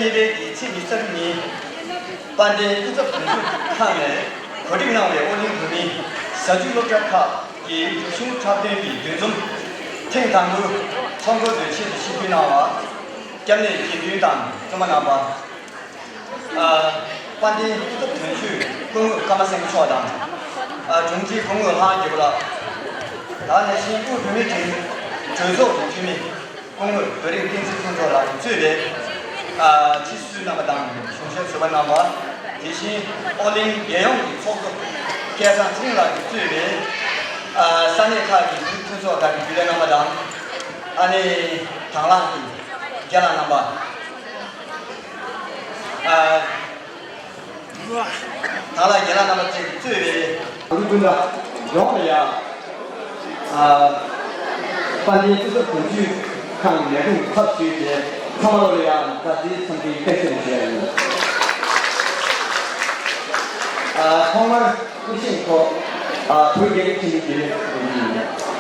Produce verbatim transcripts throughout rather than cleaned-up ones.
གཉིས་པའི་གི་ཚེས་ཉི་ཤུ་རྩ་དྲུག་ཉིན། དཔལ་ལྡན་སྐུ་ཚབ་དོན་གཅོད་ཁང་ནས་གོ་སྒྲིག་གནང་བའི་ཨོ་གླིང་བོད་མིའི་གཟའ་བཅུ་སློབ་གྲྭ་ཁག་གི་རིག་གཞུང་འཁྲབ་སྟོན་གྱི་འདུ་འཛོམས་ཐེངས་དང་པོའི་ཚོགས་འཁོར་དུ་ཆེད་དུ་ཆིབས་བསྒྱུར་གནང་བར། སྐྱབས་གནས་དགེ་འདུན་དང་བཙུན་མ་རྣམ་པ། ཨ། དཔལ་ལྡན་སྐུ་ཚབ་དོན་གཅོད་སྐུ་ངོ་ཀརྨ་སེང་གེ་མཆོག་དང་། ཨ། དྲུང་ཆེ་སྐུ་ངོ་ལྷ་དགྱེས་པ་ལགས། དེ་ནང་བཞིན་དབུས་བོད་མིའི་གྲོས་གྲོས་ཚོགས་ཀྱི་འཐུས་མི་སྐུ་ངོ་བོད་རིགས་བསྟན་འཛིན་ཕུན་ཚོགས་ལགས་ཀྱིས་གཙོས་པའི། ཨ། ཕྱི་སྲོལ་རྣམ་པ་དང་གཞུང་ཞབས་ཟུར་པ་རྣམ་པ། དེ་བཞིན་ཨོ་གླིང་རྒྱལ་ཡོངས་ཀྱི་ཚོགས་གཙོ་སྐལ་བཟང་ཚེ་རིང་ལགས་ཀྱིས་གཙོས་པའི། ཨ། ས་གནས་ཁག་གི་འཐུས་མི་ཕུན་ཚོགས་དགའ་བའི་རྒྱུན་ལས་རྣམ་པ་དང་། ཨ་ནི་དང་བླངས་ཀྱི་རྒན་ལགས་རྣམ་པ། ཨ། དང་བླངས་རྒན་ལགས་རྣམ་པ་བཅས་ཀྱིས་གཙོས་པའི་ལུགས་མཐུན་ལ་ཡོངས་ལ་ཡ། ཨ། དཔལ་ལྡན་སྐུ་ཚབ་དོན་གཅོད་ཁང་ལས་ཁུངས་ཚབ་ཞུས་ཏེ་ཚང་མ་ལ་ཡ་དགའ་བསུའི་འཚམས་འདྲིའི་བཀྲ་ཤིས་བདེ་ལེགས་ཞུ་ཡ་ཡིན། ཨ། ཐོག་མར་སྐུ་བཞེངས་ཐོག་ཨ། བོད་རྒྱལ་གྱི་འཕྲིན་ལས་རྒྱུན་ལས་ཞུ་རྒྱུ་ཡིན།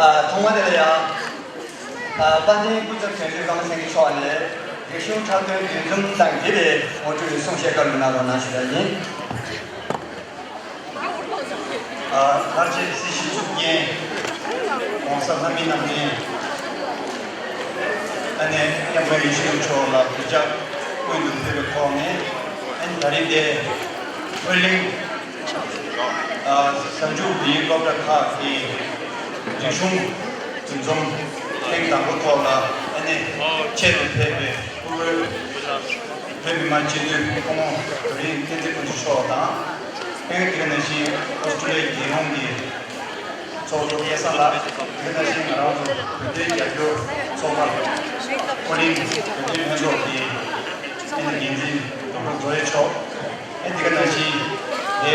ཨ། ཐོག་མ་དེ་ལ་ཡང་། ཨ། དཔལ་ལྡན་སྐུ་ཚབ་དོན་གཅོད་ཀརྨ་སེང་གེ་མཆོག་ནས་རིག་གཞུང་འཁྲབ་སྟོན་འདུ་འཛོམས་དང་འབྲེལ་བའི་ངོ་སྤྲོད་གསུང་བཤད་བཀའ་སློབ་གནང་རོགས་གནང་ཞུ་ཡ་ཡིན། ཨ། ལྷར་བཅས་སྲིད་ཞིའི་གཙུག་རྒྱན་༸གོང་ས་ལྷ་མིའི་རྣམ་གཉིས། ཨ་ནེ་མཉམ་འབྲེལ་ཡེ་ཤེས་མཆོག་ལ་གུས་ཕྱག་སྔོན་དུ་ཕེབས་པའི་ཐོག་ནས། ཨ་ནེ་ད་རིང་འདིར་ཨོ་གླིང་གཟའ་མཇུག་འདིའི་སློབ་གྲྭ་ཁག་གི་རིག་གཞུང་འདུ་འཛོམས་ཐེངས་དང་པོ་ཐོག་ལ། ཨ་ནེ་ཆེད་དུ་ཕེབས་པའི་བཀུར་འོས་བོད་མི་མང་སྤྱི་འཐུས་སྐུ་ངོ་བོད་རིགས་བསྟན་འཛིན་ཕུན་ཚོགས་མཆོག་དང་། ཨ་ནེ་དེ་ག་ནང་བཞིན་ཨོ་སི་ཀྲུ་ལི་ཡའི་རྒྱལ་ཡོངས་ཀྱི་ཚོགས་གཙོ་སྐལ་བཟང་ལགས། དེ་ག་ནང་བཞིན་ང་རང་ཚོ་བོད་དོན་རྒྱབ་སྐྱོར་ཚོགས་པ་ཨོ་གླིང་བོད་དོན་ལྷན་ཚོགས་ཀྱི་ཨ་ནེ་འགན་འཛིན་ཌོག་ཊར་རྫོགས་ཡེ་མཆོག་ཨ་ནེ་དེ་ག་ནང་བཞིན་དེ་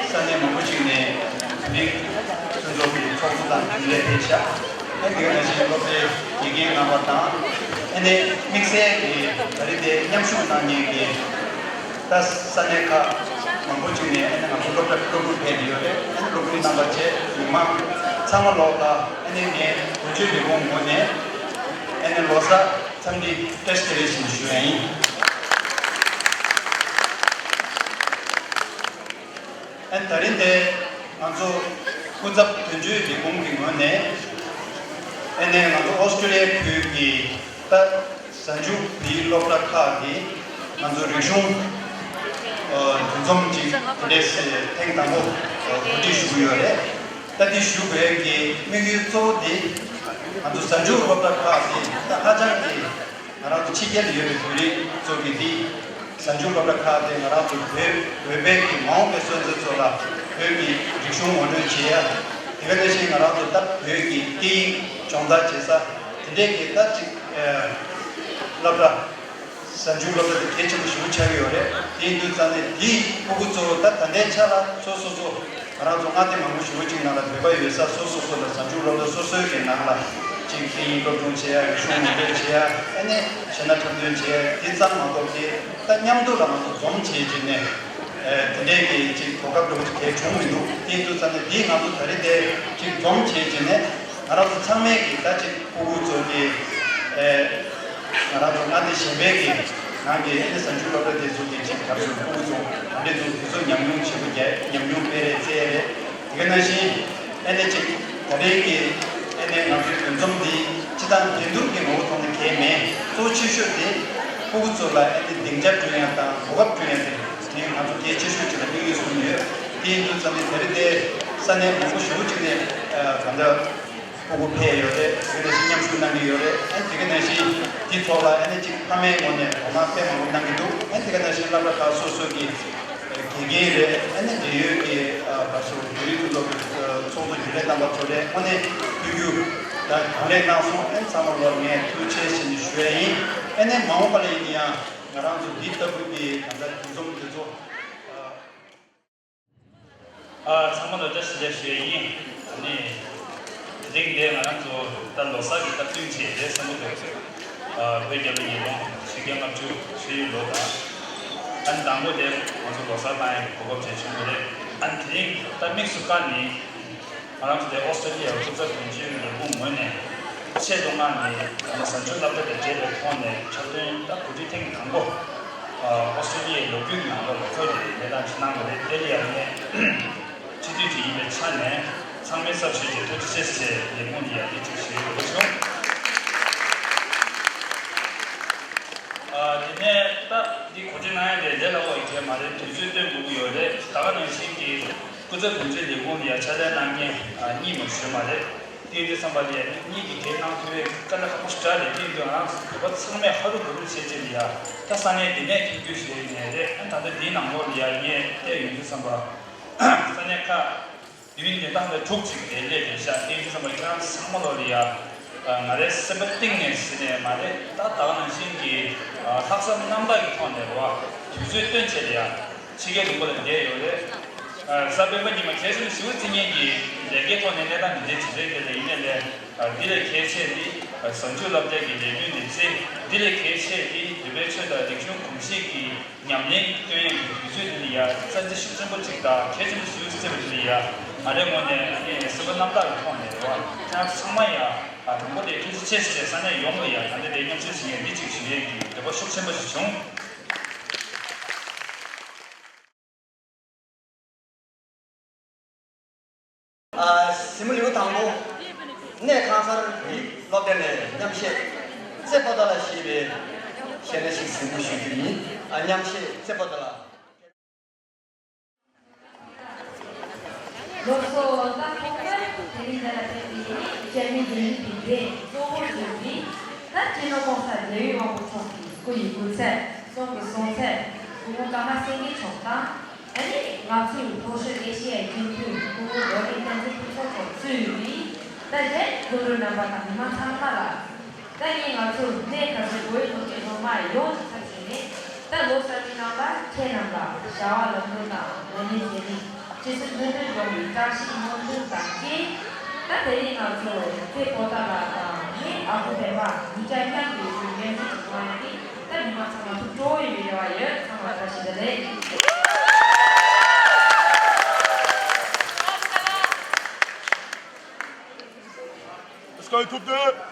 ས་གནས་མང་པོ་ཞིག་ནས་ རིགས་ཚོགས་གཙོ་དང་རྒྱུན་ལས་ཕེབས་ཤག་ཨ་དེ་ག་ནང་བཞིན་སློབ་གྲྭའི་དགེ་རྒན་རྣམ་པ་དང་། ཨ་ནི་དམིགས་བསལ་གྱི་ད་རེས་དེ་མཉམ་ཞུགས་གནང་མཁན་གྱི་ད་ས་གནས་ཁག་མང་པོ་ཅིག་ནས་ཨ་ནི་ང་ཚོ་སློབ་གྲྭར་སློབ་ཕྲུག་ཕེབས་ཀྱི་ཡོད་རེད། ཨ་ནི་སློབ་ཕྲུག་རྣམ་པ་བཅས་མི་མང་ཚང་མ་ལོག་ལ་ཨ་ནི་ངས་དོན་གཅོད་ལས་ཁུངས་ངོས་ནས་ཨ་ནི་ལོ་གསར་འཚམས་འདྲི་བཀྲ་ཤིས་བདེ་ལེགས་ཞེས་ཞུ་ཡ་ཡིན། ཨ་ནི་ད་རིང་དེ་ང་ཚོ་སྐུ་ཚབ་དོན་གཅོད་ལས་ཁུངས་ཀྱི་ངོས་ནས་ཨ་ནི་ང་ཚོ་ཨོ་སི་ཀྲི་ལི་ཡའི་ཁུལ་གྱི་ད་གཟའ་མཇུག་བོད་ཡིག་སློབ་གྲྭ་ཁག་གི་ང་ཚོ་རིག་གཞུང་འདུ་འཛོམས་ཅིག་དེ་འདྲས་ཐེངས་དང་པོ་གོ་སྒྲིག་ཞུ་གི་ཡོད་རེད། ད་འདི་ཞུ་དགོས་ཀྱི་དམིགས་ཡུལ་གཙོ་བོ་དེ་ང་ཚོ་གཟའ་མཇུག་སློབ་གྲྭ་ཁག་དེ་ད་ཧ་ཅང་གི་ང་རང་ཚོ་ཕྱི་རྒྱལ་ལ་ཡོད་པའི་བོད་རིགས་ཚོ་གི་འདི་གཟའ་མཇུག་སློབ་གྲྭ་ཁག་དེ་ང་རང་ཚོ་བོད་བོད་པའི་གི་མ་འོངས་པའི་སོན་རྩ་ཚོ་ལ་བོད་ཀྱི་རིག་གཞུང་ངོ་སྤྲོད་བྱེད་ཡ། དེ་ག་ནང་བཞིན་ང་རང་ཚོ་ད་བོད་ཀྱི་སྐད་ཡིག་སྦྱོང་བརྡར་བྱེད་ས་དེ་འདྲའི་གི་ད་ཅིག་སློབ་གྲྭ། གཟའ་མཇུག་སློབ་གྲྭ་དེ་གལ་ཆེན་པོ་ཞེ་པོ་ཆགས་ཀྱི་ཡོད་རེད། དེ་ཡིན་དུས་ཙང་ནས་དེའི་ཕྲུ་གུ་ཚོ་ད་ད་ལྟའི་ཆ་ལ་སོ་སོ་སོ་ང་རང་ཚོ་མངའ་སྡེ་མང་པོ་ཞེ་པོ་ཅིག་ནང་ལ་བོད་པ་ཡོད་ས་སོ་སོ་སོ་ལ་གཟའ་མཇུག་སློབ་གྲྭ་སོ་སོའི་གི་ནང་ལ་ཅིག་སྐད་ཡིག་སློབ་སྦྱོང་བྱེད་ཡ། རིག་གཞུང་ངོ་སྤྲོད་བྱེད་ཡ། ཨ་ནི་གཞས་སྣ་འཁྲབ་སྟོན་བྱེད་ཡ། དེ་ཙམ་མ་གཏོགས་དེ་ད་མཉམ་དུ་ལ་ང་ཚོ་འཛོམས་བྱེད་ཀྱི་ནས་དེ་འདྲའི་གི་ཅིག་གོ་སྐབས་འདྲ་པོ་ཅིག་གལ་བྱུང་མི་འདུག་དེ་ཡིན་དུས་ཙང་ནས་དེ་ང་ཚོ་ད་རེས་དེ་ཅིག་འཛོམས་བྱེད་ཀྱི་ནས་ང་རང་ཚོ་ཚང་མས་གི་ད་ཅིག་ཕྲུ་གུ་ཚོ་གི་ཨེ། ང་རང་ཚོ་མངའ་སྡེ་གཞན་པའི་གི་ནང་གི་ཨ་ནི་གཟའ་མཇུག་སློབ་གྲྭ་དེ་ཚོ་གི་ཅིག་ག་རེ་ཟེར་ཕྲུ་གུ་ཚོ་ག་འདྲས་འདུག་དེ་ཚོ་ཉམས་མྱོང་བྱེད་པོ་རྒྱ་ཉམས་མྱོང་སྤེལ་རེས་རྩེད་རེས་དེ་ག་ནང་བཞིན་ཨ་ནི་ཅིག་ད་རེས་ཀྱི་ཨ་ནི་ང་ཚོའི་འདུ་འཛོམས་འདི་སྤྱི་བཏང་འགྲན་བསྡུར་གྱི་ངོ་བོ་ཐོག་ནས་གལ་མེད། གཙོ་ཆེ་ཤོས་དེ་ཕྲུ་གུ་ཚོ་ལ་ཨ་ནི་སྡིངས་ཆ་བསྐྲུན་ཡ་དང་གོ་སྐབས་བསྐྲུན་ཡ་དེ་དེ་ང་ཚོ་གལ་ཆེ་ཤོས་ཅིག་ལ་དམིགས་ཡུལ་བཟུང་ཡོད། དེ་ཡིན་དུས་ཙམ་ནས་ད་རེས་དེ་ས་གནས་མང་པོ་ཞེ་པོ་ཅིག་ནས་གང་ལྟར། ཕྲུ་གུ་ཕེབས་ཡོད་རེད། དེ་ག་ནང་བཞིན་མཉམ་ཞུགས་གནང་གི་ཡོད་རེད། ཨ་དེ་ག་ནང་བཞིན་དེའི་ཐོག་ལ་ཨ་ནི་གཅིག་ཕ་མའི་ངོས་ནས་དོ་སྣང་དཔེ་མང་པོ་གནང་གི་འདུག་ཨ་དེ་ག་ནང་བཞིན་སློབ་གྲྭ་ཁག་སོ་སོ་གི་དགེ་རྒན་རེད། ཨ་ནི་འབྲེལ་ཡོད་ཀྱི་བར་སོ་བོད་རིགས་ཚོགས་པའི་ཚོགས་གཙོ་རྒྱུན་ལས་རྣམ་པ་ཚོ་རེད། དངོས་གནས་ཕུལ་རྒྱུ་ད་གང་ལེགས་གནང་སོང་། ཨ་ཚང་མ་ལོར་ངས་ཐུགས་རྗེ་ཆེ་ཞེས་ནས་ཞུ་ཡ་ཡིན། ཨ་ནི་མ་འོངས་པ་ལ་ཡིན་ན་ཡང་ང་རང་ཚོ་འདི་ལྟ་བུ་གི་གང་ལྟར་འདུ་འཛོམས་དེ་ཚོ། ཨ། ཚང་མ་ལ་བཀྲ་ཤིས་བདེ་ལེགས་ཞུ་ཡས་ཡིན། ཨ་ནི། དེ་རིང་འདིར་ང་རང་ཚོ་ད་ལོ་གསར་གྱི་སྟབས་བསྟུན་བྱས་ཏེ་བསམ་གྱི་འདུག་ཨ། བོད་རྒྱལ་ལོ་ཉིས་སྟོང་ཆིག་བརྒྱ་ལྔ་བཅུ་ཞེ་བཞི་ལོ་དང་། ཨ་ནི་དང་པོ་དེ་ང་ཚོ་ལོ་གསར་བཏང་ཡས་གོ་སྐབས་ཅིག་བྱུང་བ་རེད། ཨ་ནི་དེ་རིང་ད་དམིགས་སུ་བཀར་ནས་ང་རང་ཚོ་དེ་ཨོ་སི་ཀྲི་ལི་ཡའི་སྐུ་ཚབ་དོན་གཅོད་ལས་ཁུངས་ངོས་ནས་ཆེད་དུ་མངགས་ནས་ང་ཚོ་གཟའ་མཇུག་སློབ་གྲྭ་དང་འབྲེལ་བའི་ཐོག་ནས་འཁྲབ་སྟོན་ད་གོ་སྒྲིག་ཐེངས་དང་པོ། ཨོ་སི་ཀྲི་ལི་ཡའི་ལོ་རྒྱུས་ཀྱི་ནང་ལ་ལོ་འཁོར་གྱི་གནས་སྟངས་ཤིག་གནང་བ་རེད། དེ་ལ་ཡང་ངས་སྤྱི་འཐུས་ཅིག་ཡིན་པའི་ཆ་ནས་ཚང་མའི་ཚབ་ཞུས་ཀྱིས་ཐུགས་རྗེ་ཆེ་ཟེར་ལས་ཁུངས་ལ་ཡང་འདི་གཅིག་ཞུ་ཡི་ཡོད་པ་བྱུང་། ཨ། དེ་ནས་ད་འདི་གོ་སྒྲིག་གནང་ཡ་དེ་ལས་སླ་པོ་ཡིན་གྱི་མ་རེད། དུས་ཚོད་བཏོན་དགོས་ཀྱི་ཡོད་རེད། ད་ག་ནང་བཞིན་གྱི་སྐུ་ཚབ་དོན་གཅོད་ལས་ཁུངས་ལ་ཡང་ཕྱག་ལས་གནང་མཁན་གཉིས་མ་གཏོགས་མ་རེད། དེ་ཡིན་དུས་ཙམ་པ་ལ་ཡང་གཉིས་ཀྱིས་གང་གནང་ཐུབ་པའི་དཀའ་ལས་ཁག་པོ་ཞེ་དྲག་རེད། དེ་ཡིན་དུས་ང་རང་ཚོ་བོད་པ་ཚང་མས་ཧ་རུ་བུ་རུ་བྱས་བྱས་ལ་ཡ་ད་ས་གནས་འདི་ནས་མཐུན་འགྱུར་ཞིག་ཡོད་ངེས་རེད། ཨ། ད་ལྟ་འདིའི་ནང་ལོགས་ལ་ཡ་ངས་བལྟས་ཡོང་དུས་ཙམ་པ་ས་གནས་ཁག་བདུན་བདུན་ཕྲག་ལ་དྲུག་ཅིག་དེ་སླེབས་རེད་ཤག་དེ་ཡིན་དུས་ཙམ་པ་ཁྱེད་རང་ཚང་མ་ལོགས་ལ་ཡ་ང་རའི་སེམས་པ་གཏིང་ནས་ཟེར་ནས་མ་རེད། ད་ད་ག་ནང་བཞིན་གྱི་ལྷག་བསམ་རྣམ་དག་གི་ཐོག་ནས་རེད་བ། དུས་ཚོད་བཏོན་བྱས་ལ་ཡ། ཕྱི་རྒྱལ་ལུང་པ་ལ་བསྡད་ཡོད་རེད། ཨ། གཟའ་སྤེན་པ་ཉི་མ་གལ་ཆེན་པོ་ཞེ་པོ་བརྩི་མཁན་གྱི་ལས་ཀའི་ཐོག་ནས་གནས་སྟངས་འདི་འདྲའི་ཇི་འདྲའི་དེ་ལ་ཡིན་ནའི་ལས། ཨ། འདི་ལས་གལ་ཆེ་འདི་གཟའ་མཇུག་སློབ་གྲྭ་གི་ལས་དོན་འདི་རྩིས། འདི་ལས་གལ་ཆེ་འདི་བོད་པའི་ཆོས་དང་རིག་གཞུང་གོམས་གཤིས་ཀྱི་ཉམས་ལེན་སྟོན་ཡས་ཀྱི་དུས་ཚོད་འདི་ལ་ཡ་བསམ་ཚུལ་ཤུགས་ཆེན་པོ་ཅིག་དང་གལ་ཆེན་པོ་ཞེ་པོ་བརྩི་བ་འདི་ལ་ཡ་ང་རའི་ངོས་ནས་ཨ་ནི་སེམས་པ་རྣམ་དག་གི་ཐོག་ནས་རེད་བ། ཁྱེད་རང་ཚང་མ་ཡ། ཨ། དང་པོ་དེ་ཐུགས་རྗེ་ཆེ་ཞེས་ས་གནས་ཡོངས་ལ་ཡ་ད་ལྟ་དེ་མཉམ་ཞུགས་བྱེད་མཁན་འདི་གཅིག་ཞུ་ཡས་ཀྱི་འདོད་པ་ཤུགས་ཆེན་པོ་ཞིག་བྱུང་། ཨ། གཟིགས་མོ་ལེའུ་དང་པོ། གནས་ཁང་གསར་བོད་ཡིག་སློབ་སྡེ་ནས་མཉམ་བཤད། རྩེ་པོ་ཏ་ལ་ཞེས་པའི་གཞས་སྣ་ཞིག་གཟིགས་མོ་ཞུ་རྒྱུ་ཡིན། ཨ། མཉམ་བཤད་རྩེ་པོ་ཏ་ལ། ལགས་སོ། ད་ཐོག་མར་དེ་རིང་འདི་ལ་ཕེབས་པའི་ཨ་ནི་ཤར་མི་རྒྱལ་རིགས་པའི་འགན་གཙོ་བོ་བཟུང་སྟེ། ད་སྤྱི་ནོར་༸གོང་ས་༸རྒྱལ་བའི་དབང་པོ་མཆོག་གི་སྐུ་ཡི་སྐུ་ཚེ། གསུང་གི་གསུང་ཚེ། སྐུ་ངོ་ཀརྨ་སེང་གེ་མཆོག་དང་། ཨ་ནི་ང་ཚོའི་ལྷོ་ཤར་ཨེ་ཤེ་ཡའི་སྤྱི་འཐུས་སྐུ་ངོ་རྡོར་དབྱིབས་བསྟན་འཛིན་ཕུན་ཚོགས་མཆོག་གཙོས་པའི་ད་གཞན་སྐུ་མགྲོན་རྣམ་པ་དང་མི་མང་ཚང་མ་ལ། ད་ངས་ང་ཚོར་གནས་ཁ་ཤས་བོད་ཡིག་སློབ་ཁྲིད་སློབ་མ་ཡོངས་ཀྱི་ཚབ་བྱས་ནས་ད་ལོ་གསར་པའི་ནང་ལ་ཁྱེད་རྣམས་ལ་བྱ་བ་ལམ་ལྷོང་དང་ངོ་ནས་ཇེ་ལེགས། ཁྲི་སྲོང་ལྡེ་བཙན་སྒྲོལ་མའི་བཀྲ་ཤིས་སྨོན་འདུན་དང་བཅས། ད་དེ་རིང་ང་ཚོ་ཚེ་པོ་ཏ་ལ་དང་ངའི་ཨ་ཁུ་འཕན་པ་གཉིས་ཆ་མཉམ་དུ་ཞུ་ཡན་ཞུ་གཏོང་ཡ་དེ་ད་མི་མང་ཚང་མ་ཐུགས་སྤྲོ་བའི་རེ་བ་ཡོད། ཚང་མ་བཀྲ་ཤིས་བདེ་ལེགས། Let's go, ཐུབ་བསྟན།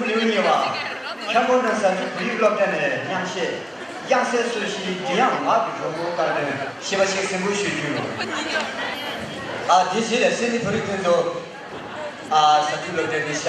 ལེའུ་གཉིས་པ། ཁྱམས་སྤོ་ནོར་བཟའ་ཚོའི་བོད་ཡིག་སློབ་གྲྭ་ནས་སྙན་ཤལ། དབྱངས་གསལ་སོ་བཞིའི་མགྲིན་དབྱངས་ངག་གི་རོལ་མོ་བསྐར་དོན་ཞེས་པ་ཞིག་གཟིགས་འབུལ་ཞུ་རྒྱུ། ཨ། དེའི་རྗེས་ལ་སེ་ནི་བོད་རིགས་མཐུན་ཚོགས། ཨ། བཟའ་ཚོའི་སློབ་གྲྭའི་མི་ཤ།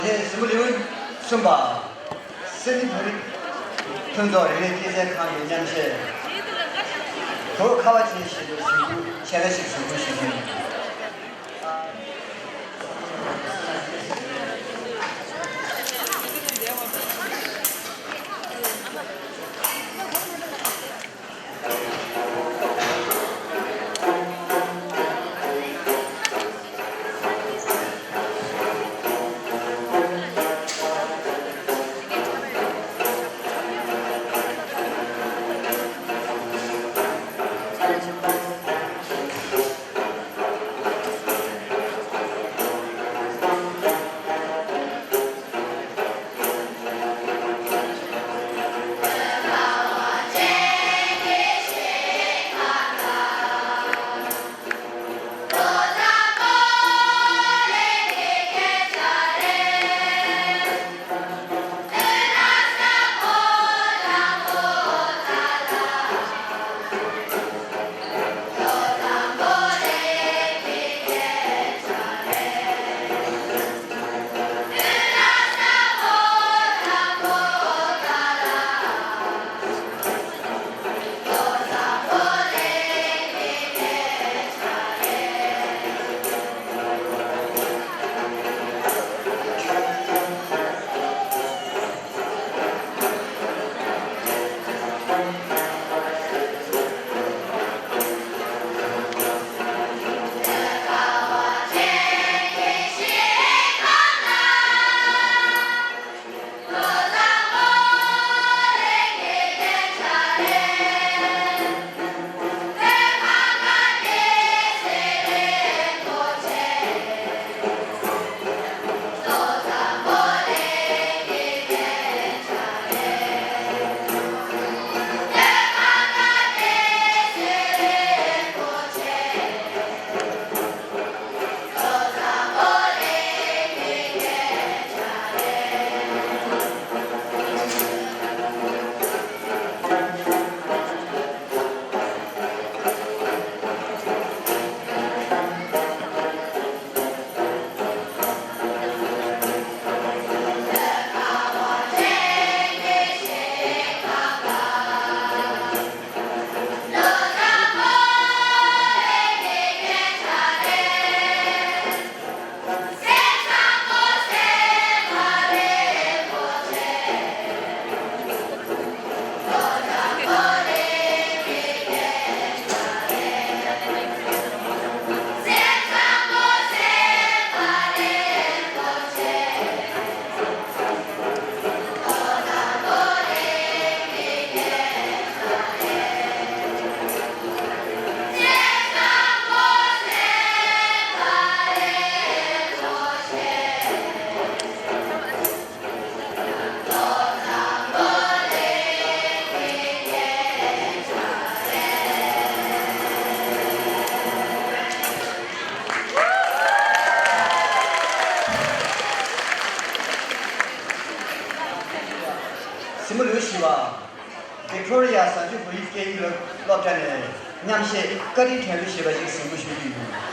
དེ་གཟིགས་འབུལ་ལེའུ་གསུམ་པ། སེ་ནི་བོད་རིགས་མཐུན་ཚོགས་རིག་གནས་སྐྱེད་སྲིང་ཁང་གི་སྙན་ཤལ། བོད་ཁ་བ་ཅན་ཞེས་པའི་གཟིགས་འབུལ་ཞལ་ལག་ཞིག་གཟིགས་འབུལ་ཞུ་རྒྱུ་ཡིན། གཟིགས་མོ་ལོས་ཞུས་པ། Victoria གཟའ་མཇུག་བོད་ཡིག་སྐད་ཡིག་སློབ་གྲྭ་ནས་མཉམ་གཞས་བཀའ་དྲིན་དྲན་གསོ་ཞེས་པ་ཞིག་གཟིགས་མོ་ཞུ་རྒྱུ་ཡིན།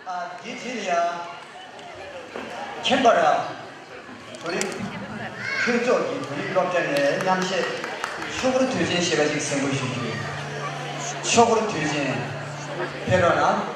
ཨ། དེ་རྗེས་ལ་ཡང་ཁྱིམ་པར་བོད་རིགས་ཁྱུ་ཚོགས་ཀྱི་བོད་རིགས་སློབ་གྲྭ་ནས་མཉམ་གཞས་ཤོག་བུར་དུས་ཆེན་ཞེས་པ་ཞིག་གཟིགས་མོ་ཞུ་རྒྱུ། ཤོག་བུར་དུས་ཆེན། ཕེབས་རོགས་གནང་།